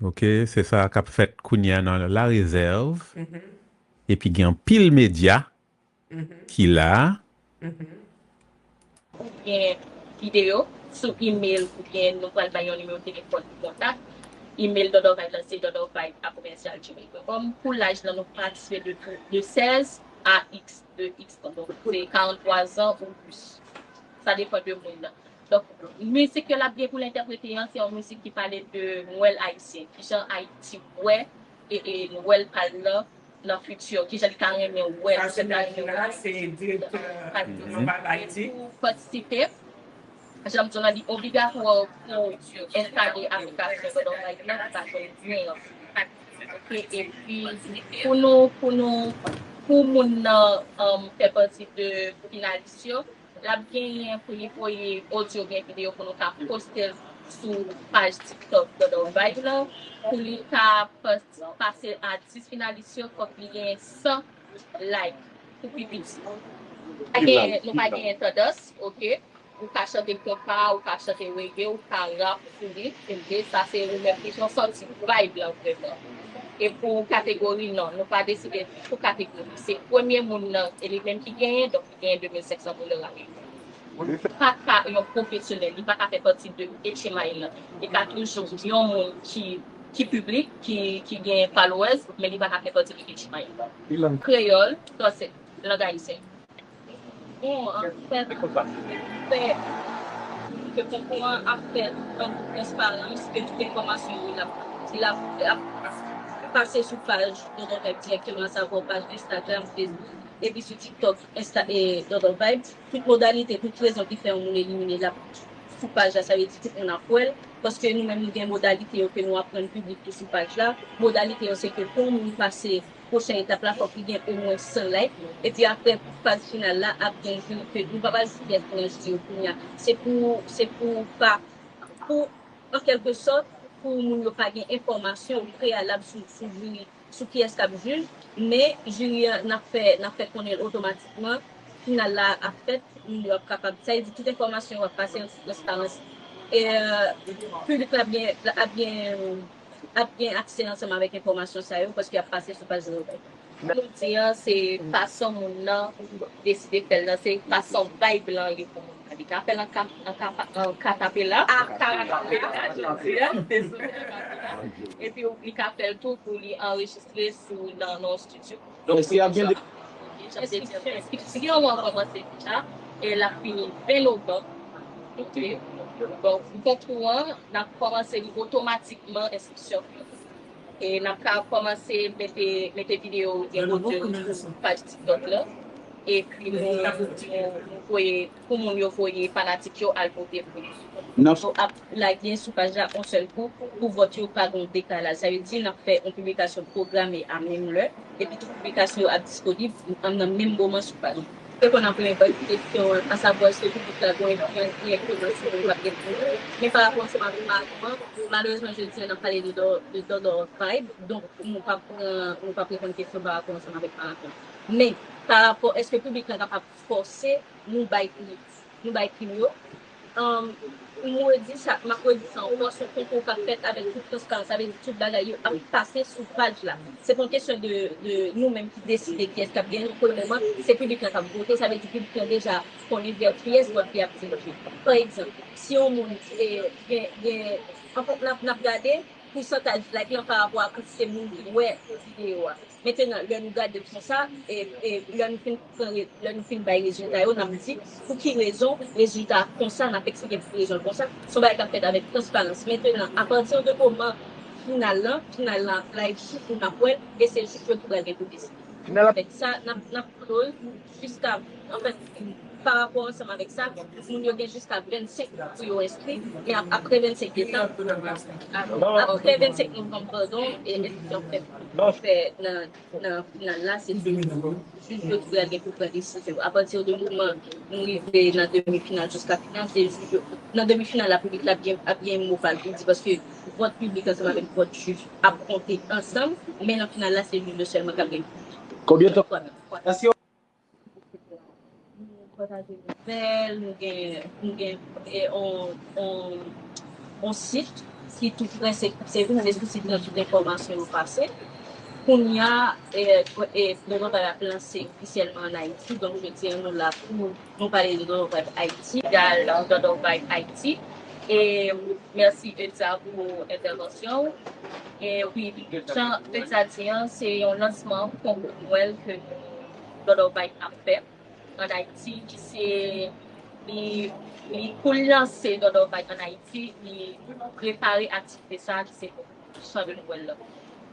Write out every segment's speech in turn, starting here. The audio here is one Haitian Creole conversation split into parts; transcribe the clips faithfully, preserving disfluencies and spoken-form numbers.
Ok, se sa k ap fèt kounye a nan La Réserve. Epi gen anpil medya ki la. Ou gen videyo sou email oubyen nou pral bay yon nimewo telefòn pou kontak. Email Dòdò Vibe la se dòdòvibe a komèsyal gmail pwen kòm. Pou laj lan, nou patisipe de, de sèz a x, de x tan. Donk, se karant twa zan ou plis. Sa depann de moun nan. Donk, mizik ke l ap gen pou l entèprete an, se yon mizik ki pale de Nwèl ayisyen. Kijan Ayiti wè e, e Nwèl pa l lan nan fiti, kijan li ta renmen wè l, kijan li ta renmen wè Ayiti. Pou patisipe, jan m di w lan, li obligatwa pou enstale aplikasyon Dòdò Vibe lan pou ka jwenn lyen an. Ok, epi pou nou, pou nou, pou moun nan um, fè pati de finalis yo, l ap genyen pou li voye odyo oubyen videyo pou nou ka poste l sou paj TikTok Dòdò Vibe lan. Pou li ka pas- pase a dis finalis yo, fòk li gen san like pou pi piti. Pa gen, nou pa genyen tandans, ok? Ou ka chante konpa, ou ka chante reggae, ou ka rap sou li, ok? Sa se ou menm ki jan w santi vibe lan vrèman. E pou kategori, non, nou pa deside pou kategori. Se premye moun nan, e li menm ki genyen, donk li genyen de mil senk san dola. Pa ka yon pwofesyonèl, li pa ka fè pati de H M I lan. Li ka toujou yon moun ki, ki piblik, ki, ki gen followers, men li pa ka fè pati de H M I lan. Kreyòl, sa se lang ayisyen. Bon, anfèt, fè ke konkou an ap fèt an tout transparans, ke tout enfòmasyon yo l ap, l ap, l ap pase sou paj Dòdò Vibe dirèkteman, asavwa paj Instagram, Facebook, epi sou TikTok, Insta, e Dòdò Vibe. Tout modalite, tout rezon ki fè yon moun elimine l ap sou paj la, sa vle di tout moun ap wè l. Paske nou menm nou gen modalite yo ke nou aprann piblik tou sou paj la. Modalite yo se ke pou yon moun pase pwochen etap la, fòk li gen omwen san like. Epi apre, pou faz final la, ap gen jiri ke nou pa pral site nan jiri yo kounye a. Se pou, se pou pa, pou, an kèlke sòt, pou moun yo pa gen enfòmasyon preyalab sou, sou jiri, sou kiyès k ap jij. Men jiri an, n ap fè, n ap fè konnen l otomatikman. Final la ap fèt, moun yo ap kapab, sa vle di tout enfòmasyon yo ap pase an tout transparans. E, euh, piblik la ap gen, ap gen, ap gen aksè ansanm avèk enfòmasyon sa yo, paske y ap pase sou paj Dòdò Vibe. Jodi a, se fason moun nan deside fè l nan, se fason vibe lan ye pou moun nan. Li ka fè l an ka, an ka, an katapela. An katapela, jodi a, dezole, an katapela. Epi li ka fè l tou pou li anrejistre sou, nan, nan yon estidyo. Donk, jan m te di, enskripsyon an kòmanse deja, e l ap fini ven novanm. Ok. Bon, pou konkou an, n ap kòmanse li otomatikman enskripsyon. E n ap ka kòmanse mete, mete videyo oubyen odyo sou paj TikTok la. Epi nou, nou, nou voye, pou moun yo voye fanatik yo al vote pou yo. Nou ap lage sou paj la yon sèl kou, pou vòt yo pa gen dekalaj. Sa vle di n ap fè yon piblikasyon pwograme a menm lè, epi tout piblikasyon yo ap disponib nan menm moman sou paj. Reponn a premye pati kesyon an, asavwa èske piblik la gen yon enfliyans dirèkteman sou moun k ap gen pou li. Men pa rapò ansanm avèk Maraton an, malerezman jodi a n ap pale de Dò- de Dòdò Vibe, donk nou p ap pran, nou p ap reponn kesyon pa rapò ansanm avèk Maraton. Men pa rapò èske piblik la kapab fòse nou bay plim, nou bay plim yo. Ann, m redi sa, m ap redi sa ankò, se yon konkou k ap fèt avèk tout transparans, sa vle di tout bagay yo ap pase sou paj la. Se pa yon kesyon de, de nou menm ki deside kiyès k ap genyen, pou le moman, se piblik la k ap vote, sa vle di piblik la deja konnen vè kiyès vòt li ap dirije. Pa egzanp, si yon moun, e, gen, gen, anfèt, n ap, n ap gade pousantaj like lan pa rapò a kantite moun ki wè videyo a. Mentenan, lè nou gade l konsa, e, e, lè nou fin pran re- lè nou fin bay rezilta yo, n ap di pou ki rezon rezilta a konsa, n ap eksplike pou ki rezon l konsa. Se yon bagay k ap fèt avèk transparans. Mentenan, apati de moman final lan, final lan ap live, chif yo n ap wè l, e se chif yo ki pral gen pou deside. Avèk sa, n ap, n ap close jiska, anfèt, pa rapò ansanm avèk sa, moun yo gen jiska vennsenk pou yo enskri, men ap- apre vennsenk desanm, apre vennsenk novanm, padon, e enskripsyon fèt. Fè nan, nan final la, se jij yo ki pral gen pou pran desizyon. Apati de moman nou rive nan demi final jiska final, se jij yo, nan demi final la, piblik la ap gen, ap gen mo pa l pou di, paske vòt piblik ansanm avèk vòt jij ap konte ansanm, men nan final la, se jij yo sèlman k ap gen. Konbyen tan? Èske nou pataje nouvèl, nou gen, nou gen, e, on, on, on sit ki tou prè, se, se vin, se sou sit nan tout enfòmasyon yo pase. Kounye a, e, e, Dòdò Vibe ap lanse ofisyèlman ann Ayiti. Donk, jodi a, nou la pou nou pale de Dòdò Vibe Ayiti, egal Dòdò Vibe Ayiti. E mèsi, Edza, pou entèvansyon w. E wi, jan Edza di an, se yon lansman konkou Nwèl ke Dòdò Vibe ap fè ann Ayiti, ki se, li, li, pou l lanse Dòdò Vibe ann Ayiti, li prepare aktivite sa a, ki se konkou chan de Nwèl la.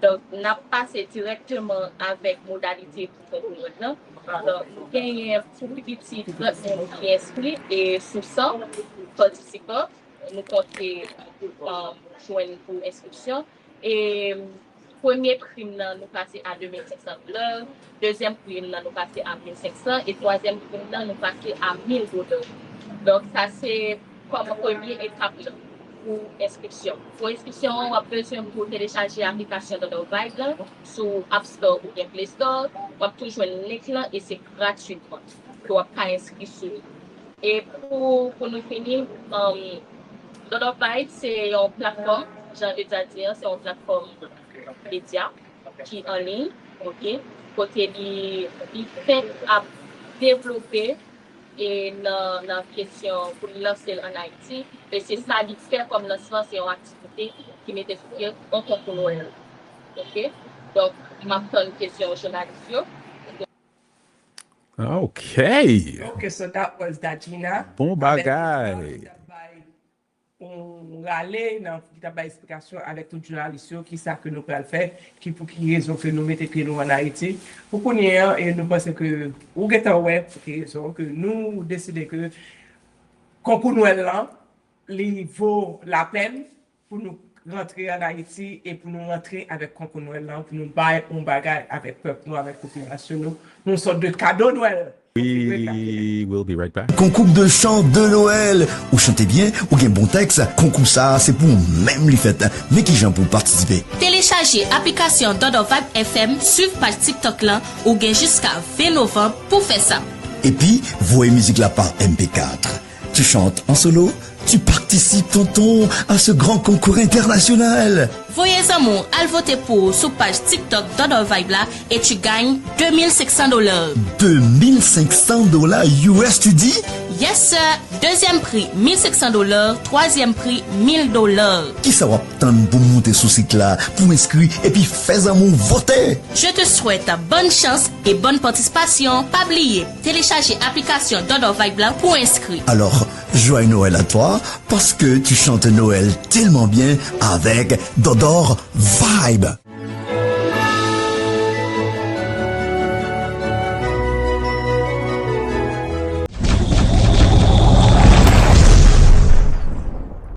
Donk, n ap pase dirèkteman avèk modalite pou konkou Nwèl la. Alò, nou genyen pou pi piti trant moun ki enskri, e sou san patisipan, nou konte, um, jwenn pou enskripsyon. E premye pri m nan, nou pase a de mil senk san dola. Dezyèm pri m nan, nou pase a mil senk san. E twazyèm pri m nan, nou pase a mil dola. Donk, sa se kòm premye etap lan pou enskripsyon. Pou enskripsyon an, w ap bezwen pou telechaje aplikasyon Dòdò Vibe lan sou App Store oubyen Play Store. W ap tou jwenn link lan e se gratitman ke w ap ka enskri sou li. E pou, pou nou fini, um, Dòdò Vibe se yon platfòm, jan Edza di an, se yon platfòm medya ki an liy, oke, kote li, li fenk ap devlope e nan, nan kesyon pou l lanse l ann Ayiti. E se sa li fè kòm lansman, se yon aktivite ki mete sou pye yon konkou Nwèl. Oke? Donk, m ap tann kesyon jounalis yo. Ok. Okay, so that was Dajina. Bon bagay. On rale nan ki ta bay esplikasyon avèk tout jounalis yo ki sa ke nou pral fè, ki pou ki rezon ke nou mete pye nou ann Ayiti. Pou kounye an, e nou panse ke ou gentan wè pou ki rezon ke nou deside ke konkou Nwèl lan, li vo lapèn pou nou rantre ann Ayiti e pou nou rantre avèk konkou Nwèl lan, pou nou bay yon bagay avèk pèp nou, avèk popilasyon nou, yon sòt de kado Nwèl. We will be right back. Concours de chant de Noël. Ou chante byen, ou gen bon tèks, konkou sa a se pou ou menm li fèt. Men kijan pou w patisipe. Telechaje aplikasyon Dòdò Vibe F M, swiv paj TikTok lan, ou gen jiska ven novanm pou fè sa. Epi, voye mizik la pa M P kat. Tu chantes en solo, tu participes, tonton, à ce grand concours international. Voye zanmi w al vote pou ou sou paj TikTok Dòdò Vibe la et tu gagnes deux mille cinq cents dollars. Deux mille cinq cents dollars U S, tu dis? Yes sir, dezyèm pri mil senk san dola, twazyèm pri mil dola. Kisa w ap tann pou w moute sou sit la, pou w enskri epi fè zanmi w vote? Je te souhaite bonne chance et bonne participation. Pa bliye, telechaje aplikasyon Dòdò Vibe la pou w enskri. Alors, joyeux Noël à toi, parce que tu chantes Noël tellement bien avec Dòdò Vibe.